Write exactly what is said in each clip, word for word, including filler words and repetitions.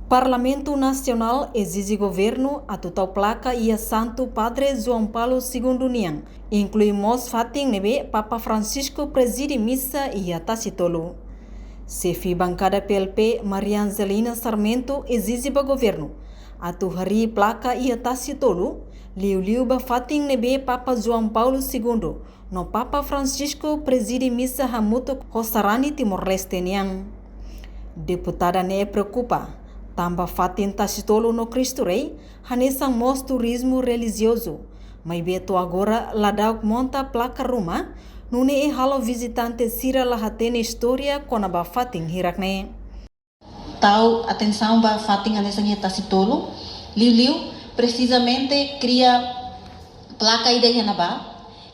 Parlamentu Nasionál ezije governu atu tau plaka iha Santu Padre João Paulo Segundo nian, inklui mós fatin ne'ebé Papa Francisco prezide misa iha Tasitolu. Xefe bankada P L P, Maria Angelina Sarmento, ezije ba governu atu harii plaka iha Tasitolu, liuliu ba fatin ne'ebé Papa João Paulo Segundo no Papa Francisco prezide misa hamutuk ho sarani Timor-Leste nian. Deputada ne'e preokupa tanba fatin Tasitolu no Cristo Rei hanesan mós turizmu relijiozu, maibé to'o agora ladauk monta plaka ruma, nune'e halo vizitante sira la hatene istória kona-ba fatin hirak ne'e. Tau atensaun ba fatin hanesan iha Tasitolu, liuliu, presizamente, kria plaka ida iha ne'ebá,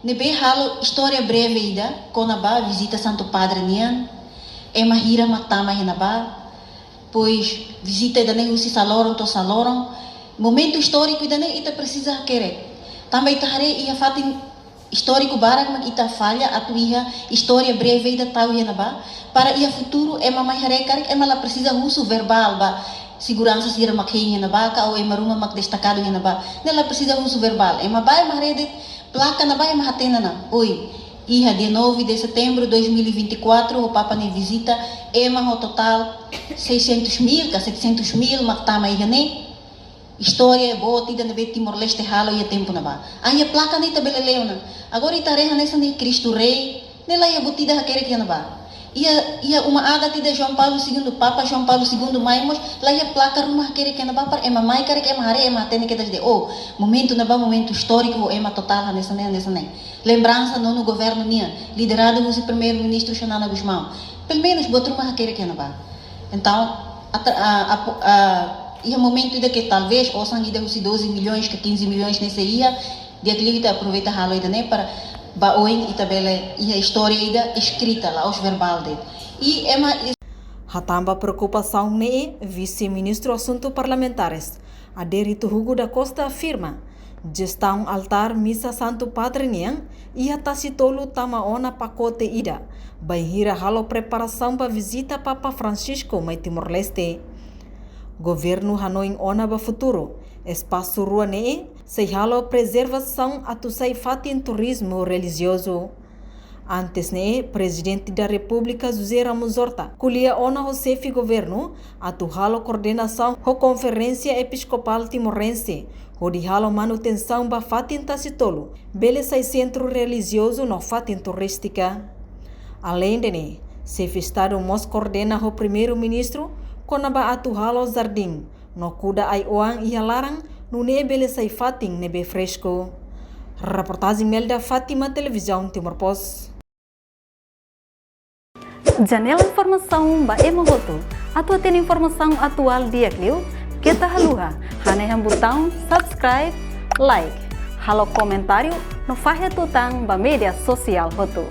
ne'ebé halo istória breve ida kona-ba vizita Santu Padre nian, ema hira mak tama iha ne'ebá, pois vizita ida-ne'e husi saloron to'o saloron. Momentu istóriku ida-ne'e ita presiza hakerek. Tanba ita haree iha fatin istóriku barak mak ita falla atu iha istória breve ida tau iha ne'ebá, para iha futuru ema mai haree karik ema la presiza husu verbál ba seguransa sira mak hein iha ne'ebá ka ou ema ruma mak destakadu iha ne'ebá. Ne'e la presiza husu verbál. Ema bá ema haree de'it plaka ne'ebá ema hatene ona. Oi, iha dia nove de setembro dois mil e vinte e quatro, ho Papa nia vizita, ema ho totál seiscentos mil ka setecentos mil mak tama iha ne'e. Istória boot ida ne'ebé Timor-Leste halo iha tempu ne'ebá. Ah, iha plaka ne'e ita bele lee ona. Agora ita haree hanesan ne'e Cristo Rei, ne'e la iha buat ida hakerek iha ne'ebá. Iha, iha uma adat ida João Paulo Segundo, Papa João Paulo Segundo mai mós, la iha plaka ruma hakerek iha ne'ebá para ema mai karik ema haree, ema hatene kedas de'it, oh, momentu ne'ebá momentu istóriku ho ema totál hanesan ne'e, hanesan ne'e. Lembransa nono governu nian, lideradu husi Primeiru-Ministru Xanana Gusmão. Pelumenus buat ruma hakerek iha ne'ebá. Entaun, atra-, a, a, a, iha momentu ida ke talvés osan ida husi doze milhões ka quinze milhões ne'e sei iha, di'ak liu ita aproveita halo ida-ne'e para ba oin ita bele iha istória ida eskrita, la'ós verbál de'it. I ema is- Hatán ba preokupasaun ne'e, Vise-Ministru Asuntu Parlamentares, Adérito Hugo da Costa, afirma jestaun altár misa Santu Padre nian iha Tasitolu tama ona pakote ida bainhira halo preparasaun ba vizita Papa Francisco mai Timor-Leste. Governu hanoin ona ba futuru, espasu rua ne'e sei halo prezervasaun atu sai fatin turizmu relijiozu. Antes ne'e, Prezidente da Repúblika José Ramos Horta ko'alia ona ho xefe governu atu halo koordenasaun ho Konferénsia Episkopál Timorense, hodi halo manutensaun ba fatin Tasitolu bele sai sentru relijiozu no fatin turístika. Aleinde ne'e, Xefe Estadu mós koordena ho Primeiru-Ministru kona-ba atu halo jardín no kuda ai-oan iha laran, nune'e bele sai fatin ne'ebé fresku. Reportajen Melda Fátima, Televizaun Timor Post. Janela informasaun ba ema hotu. Atu hatene informasaun atuál di'ak liu, keta haluha hanehan butaun subscribe, like, halo komentáriu no fahe tutan ba média sosiál hotu.